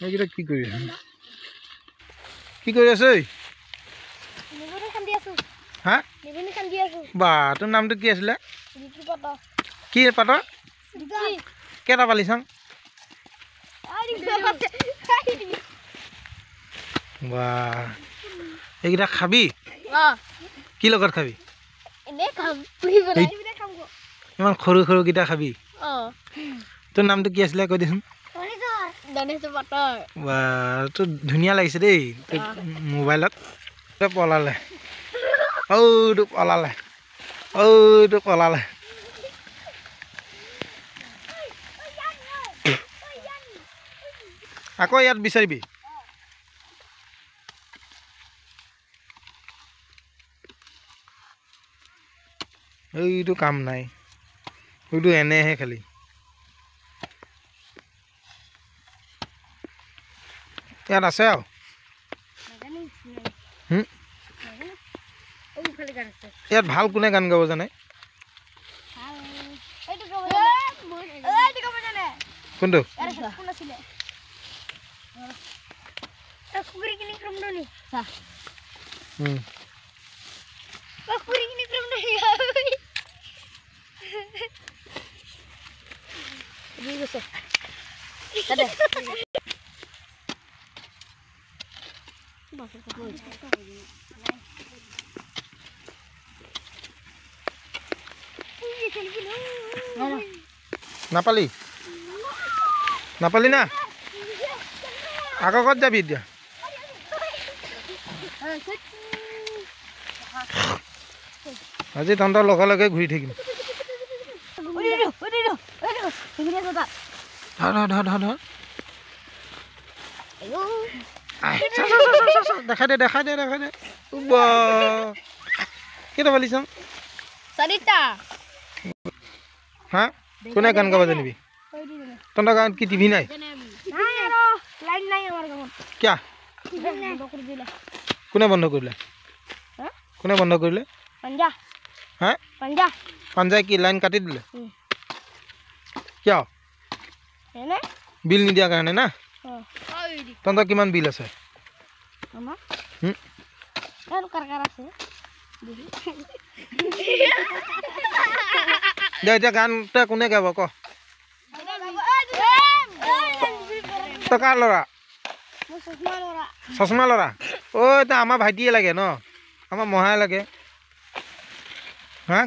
এইকেইটা কি কৰি আছ? কি কৰি আছ ঐ? হা, বা তোৰ নামটো কি আছিলে? কি পাত? কেইটা পালি চাং? বা এইকেইটা খাবি? কি লগত খাবি? ইমান সৰু সৰুকেইটা খাবি? তোৰ নামটো কি আছিলে কৈ দেচোন। বা তোৰ ধুনীয়া লাগিছে দেই মোবাইলত। পলালে, ঔটো পলালে, ঔটো পলালে। আকৌ ইয়াত বিচাৰিবি। এইটো কাম নাই, এইটো এনেহে খালি। ইয়াত আছে আৰু ইয়াত ভাল কোনে গান গাব জানে? কোনটো? নাপালি? নাপালি না? আকৌ ক'ত যাবি এতিয়া? আজি তহঁতৰ লগে লগে ঘূৰি থাকিম। ধৰ ধৰ ধৰ ধৰ, দেখাই দে, দেখাই দে, দেখাই দে। কেইটা পালি চাওঁ? চাৰিটা। হা, কোনে গান গাব জানিবি? তহঁতৰ গাঁৱত কি টিভি নাই? কিয়া? কোনে বন্ধ কৰিলে? কোনে বন্ধ কৰিলে? হা, পাঞ্জাই কি লাইন কাটি দিলে? কিয়? বিল নিদিয়াৰ কাৰণে না? তহঁতৰ কিমান বিল আছে? দে এতিয়া গান তই কোনে গাব ক? তই কাৰ ল'ৰা? চশমা ল'ৰা। অ' এতিয়া আমাৰ ভাইটিয়ে লাগে ন? আমাৰ মহাই লাগে। হা,